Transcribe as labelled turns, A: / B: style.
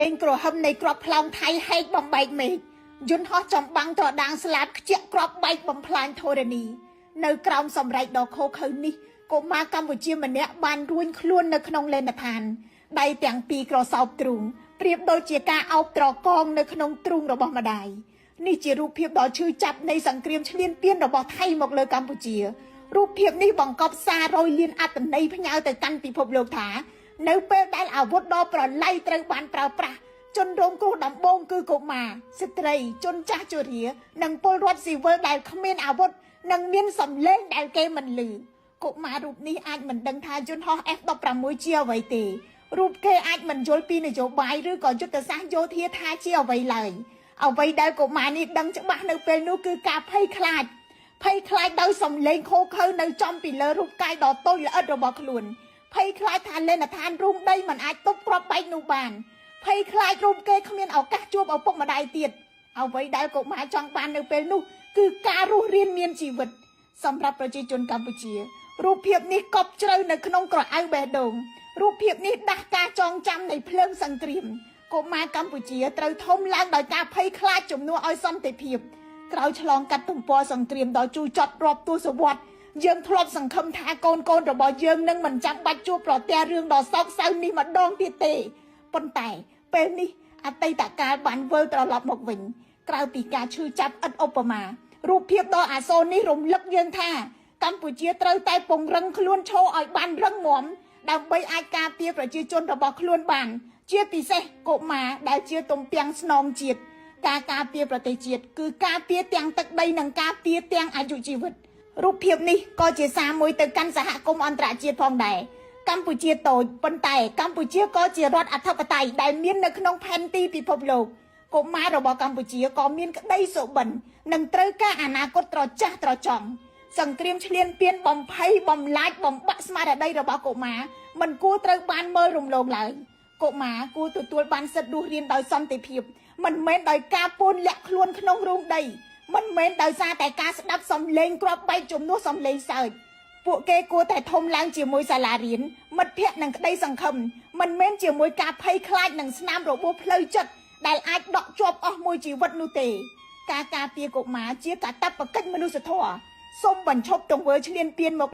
A: លេងក្រហមនៃក្របផ្លោងថៃហែកបំបែកមេឃយន្តហោះចំបាំងត្រដាងស្លាបខ្ជាក់ក្របបែកបំផ្លាញធរណីនៅក្រោមសម្រែកដ៏ឃោរឃៅនេះកុមារកម្ពុជាម្នាក់បានរួញខ្លួននៅក្នុងលេនដ្ឋានដៃទាំងពីរក្រសោបទ្រូងប្រៀបដូចជាការអោបត្រកងនៅក្នុងទ្រូងរបស់ម្ដាយនេះជារូបភាពដ៏ឈឺចាប់នៃសង្គ្រាមឈ្លានពានរបស់ថៃមកលើកម្ពុជារូបភាពនេះបង្កប់សាររយលានអត្ថន័យផ្ញើទៅកាន់ពិភពលោកថា នៅពេលដែលអាវុធដ៏ប្រល័យត្រូវបានប្រើប្រាស់ជនរងគ្រោះដំបូងគឺកុមារស្ត្រីជនចាស់ជរានិងពលរដ្ឋស៊ីវិលដែលគ្មានអាវុធនិងមានសម្លេងដែលគេមិនឮកុមាររូបនេះអាចមិនដឹងថាយន្តហោះ F16 ជាអ្វីទេរូបគេអាចមិនយល់ពីនយោបាយឬក៏យុទ្ធសាស្ត្រយោធាថាជាអ្វីឡើយអ្វីដែលកុមារនេះដឹងច្បាស់នៅពេលនោះគឺការភ័យខ្លាចភ័យខ្លាចដោយសម្លេងឃោរឃៅនៅចំពីលើរូបកាយដ៏តូចល្អិតរបស់ខ្លួន ភ័យខ្លាចថាលេនដ្ឋានរូងដីមិនអាចទប់គ្រាប់បែកនោះបានភ័យខ្លាចរូបគេគ្មានឱកាសជួបឪពុកម្ដាយទៀតអ្វីដែលកុមារចង់បាននៅពេលនោះគឺការរស់រានមានជីវិតសម្រាប់ប្រជាជនកម្ពុជារូបភាពនេះកប់ជ្រៅនៅក្នុងក្រអៅបេះដូងរូបភាពនេះដាស់ការចងចាំនៃភ្លើងសង្គ្រាមកុមារកម្ពុជាត្រូវធំឡើងដោយការភ័យខ្លាចជំនួសឲ្យសន្តិភាពក្រោយឆ្លងកាត់ទំព័រសង្គ្រាមដ៏ជូរចត់រាប់ទសវត្សរ៍ យើងធ្លាប់សង្ឃឹមថាកូនកូនរបស់យើងនឹងមិនចាំបាច់ជួបប្រទះរឿងដ៏សោកសៅនេះម្ដងទៀតទេប៉ុន្តែពេលនេះអតីតកាលបានវិលត្រឡប់មកវិញក្រៅពីការឈឺចាប់ឥតឧបមារូបភាពដ៏អាសូរនេះរំលឹកយើងថាកម្ពុជាត្រូវតែពង្រឹងខ្លួនឈរឲ្យបានរឹងមាំដើម្បីអាចការពារប្រជាជនរបស់ខ្លួនបាន ជាពិសេសកុមារដែលជាទំពាំងស្នងជាតិការការពារប្រទេសជាតិគឺការពារទាំងទឹកដីនិងការពារទាំងអាយុជីវិត រូបភាពនេះក៏ជាសារមួយទៅកាន់សហគមន៍អន្តរជាតិផងដែរកម្ពុជាតូចប៉ុន្តែកម្ពុជាក៏ជារដ្ឋអធិបតេយ្យដែលមាននៅក្នុងផែនទីពិភពលោកកុមាររបស់កម្ពុជាក៏មានក្តីសុបិននិងត្រូវការអនាគតត្រចះត្រចង់សង្គ្រាមឈ្លានពានបំភ័យបំលាចបំបាក់ស្មារតីរបស់កុមារមិនគួរត្រូវបានមើលរំលងឡើយកុមារគួរទទួលបានសិទ្ធិរស់រានដោយសន្តិភាពមិនមែនដោយការពូនលាក់ខ្លួនក្នុងរូងដី មិនមែនដោយសារតែការស្ដាប់សំឡេងគ្រាប់បែកជំនួសសំឡេងសើចពួកគេគួរតែធំឡើងជាមួយសាលារៀនមិត្តភ័ក្តិនិងក្តីសង្ឃឹមមិនមែនជាមួយការភ័យខ្លាចនិងស្នាមរបួសផ្លូវចិត្តដែលអាចដក់ជាប់អស់មួយជីវិតនោះទេការការពារកុមារជាកាតព្វកិច្ចមនុស្សធម៌សូមបញ្ឈប់ទង្វើឈ្លានពានមក